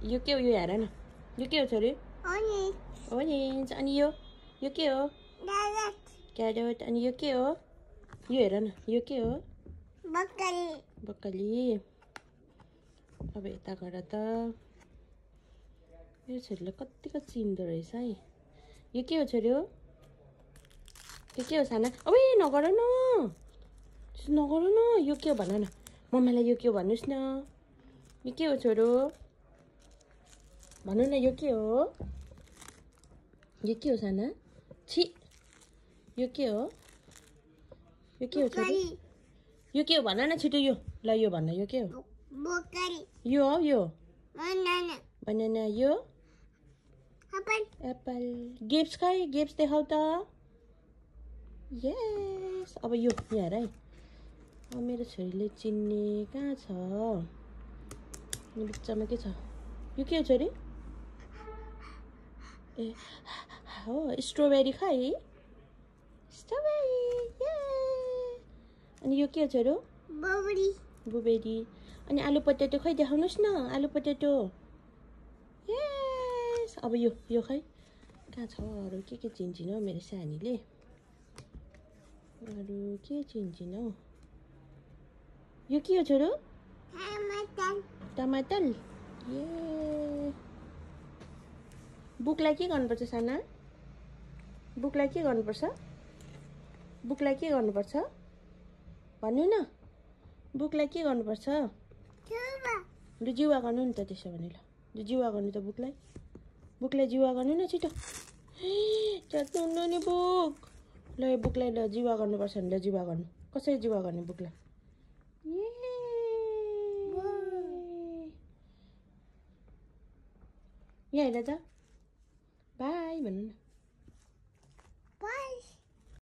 यो के हो यो हेर न यो के हो छोरी ओरेन्ज अनि यो के हो क्यारट अनि यो के हो यो हेर न यो के हो बक्कली अब यता गर त मेरो छोरीले कतिको चिन्दो रहेछ है यो के हो छोरी हो यो के हो साना ओइ नगर न यो के हो भन न मम्मालाई यो के हो भन्नुस् न यो के हो छोरो भन्नु न यो के हो साना छि यो के हो छोरी यो के हो भन न छिटो यो ल यो भन्न यो के हो यो हो यो बनाना यो एप्पल ग्रेप्स खै ग्रेप्स देखाउ त यस अब यो हेर है अब मेरो छोरीले चिन्ने कहाँ छ यो बिचमा के छ यो के हो छोरी ए हो स्ट्रबेरी खै स्ट्रबेरी अनि यो के हो छोरो बुबेरी अनि आलु पटेटो खै देखाउनुस् न आलु पटेटो यस अब यो खै कहाँ छ अरू के चिन्छिन हौ मेरो सानीले अरू के चिन्छिन हौ यो के हो छोरो टमाटर ए बुकलाई के गर्नुपर्छ साना बुकलाई के गर्नुपर्छ भन्नु न बुकलाई के गर्नुपर्छ लु जिवा गर्नु नि त त्यसो भने ल जिवा गर्नु त बुकलाई जिवा गर्नु न छिटो चट्नु नि बुक ल यो बुकलाई ल जिवा गर्नुपर्छ नि ल जिवा गर्नु कसरी जिवा गर्ने बुकलाई यहाँ हेर त बाई भन्नु न